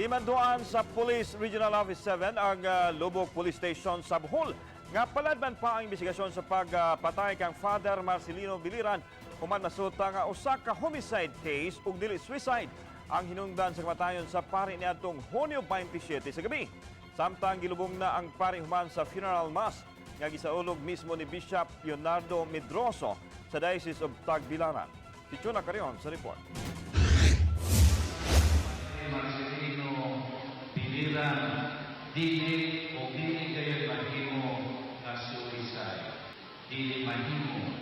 Gimanduan sa Police Regional Office 7 ang Loboc Police Station sa Bohol nga paladman pa ang investigasyon sa pagpatay kang Father Marcelino Biliran human masuta nga usa ka homicide case ug dili suicide ang hinungdan sa kamatayon sa pari niadtong Hunyo 27 sa gabi. Samtang gilubong na ang pari human sa funeral mass nga gisaulog mismo ni Bishop Leonardo Medroso sa Diocese of Tagbilaran. Si Chona Carion sa report. Marcelino Biliran, dili o dili kayo mahimo nga suicide. Dili mahimo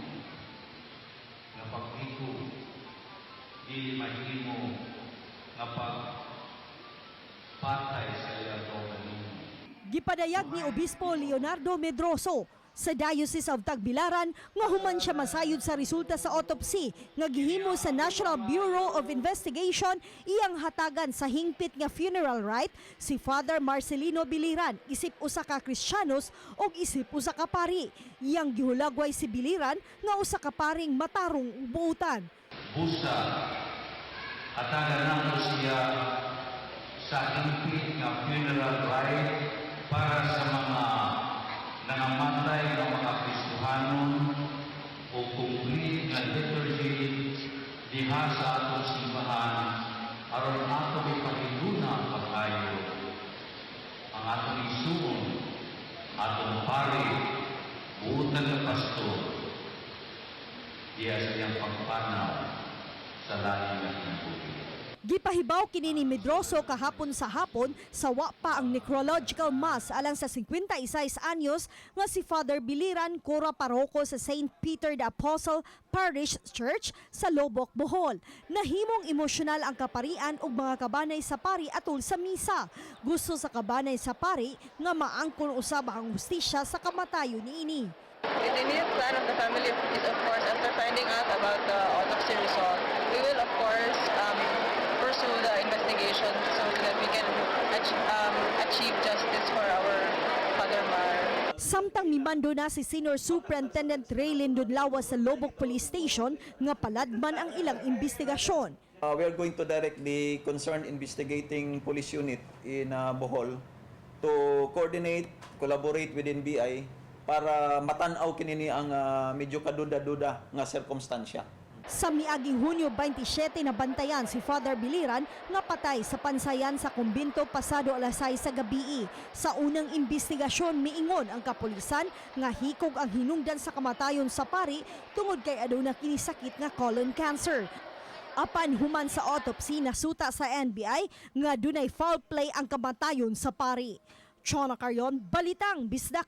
nga paghigo. Dili mahimo nga pagpatay sa iyang kaugalingon. Gipadayag ni Obispo Leonardo Medroso sa Diocese of Tagbilaran nga human siya masayod sa resulta sa autopsy nga gihimo sa National Bureau of Investigation, iyang hatagan sa hingpit nga funeral rite si Father Marcelino Biliran isip usa ka Kristiyanos ug isip usa ka pari. Iyang gihulagway si Biliran nga usa ka paring matarong ug buutan. Busa, hatagan nato siya sa hingpit nga funeral rite para sa mga nangamatay nga mga Kristohanon o complete nga liturgy diha sa atong simbahan aron ato ipahiluna pag-ayo ang atong isuon, atong pari, buutan nga pastor diha sa iyang pagpanaw sa lain nga kinabuhi. Gipahibaw kini ni Medroso kahapon sa hapon sa wa pa ang necrological mass alang sa 56 anyos nga si Father Biliran, kura paroko sa St. Peter the Apostle Parish Church sa Loboc, Bohol. Nahimong emosyonal ang kaparian ug mga kabanay sa pari atol sa misa. Gusto sa kabanay sa pari nga maangkon usab ang hustisya sa kamatayon niini. The immediate plan of the family is, of course, after finding out about the autopsy result, we will, of course, pursue the investigation so that we can achieve justice for our Father Mar. Samtang mimando na si Senior Superintendent Raylene Dunlawa sa Loboc Police Station nga paladman ang ilang investigasyon. We are going to direct the concerned investigating police unit in Bohol to coordinate, collaborate with NBI para matanaw kini ang medyo kaduda-duda nga sirkumstansya. Sa miaging Hunyo 27, nabantayan si Father Biliran nga patay sa pansayan sa kumbento pasado alas 6 sa gabi. Sa unang investigasyon, miingon ang kapulisan nga hikog ang hinungdan sa kamatayon sa pari tungod kay aduna kini sakit nga colon cancer. Apan human sa autopsy, nasuta sa NBI nga dunay foul play ang kamatayon sa pari. Chona Carion, Balitang Bisdak.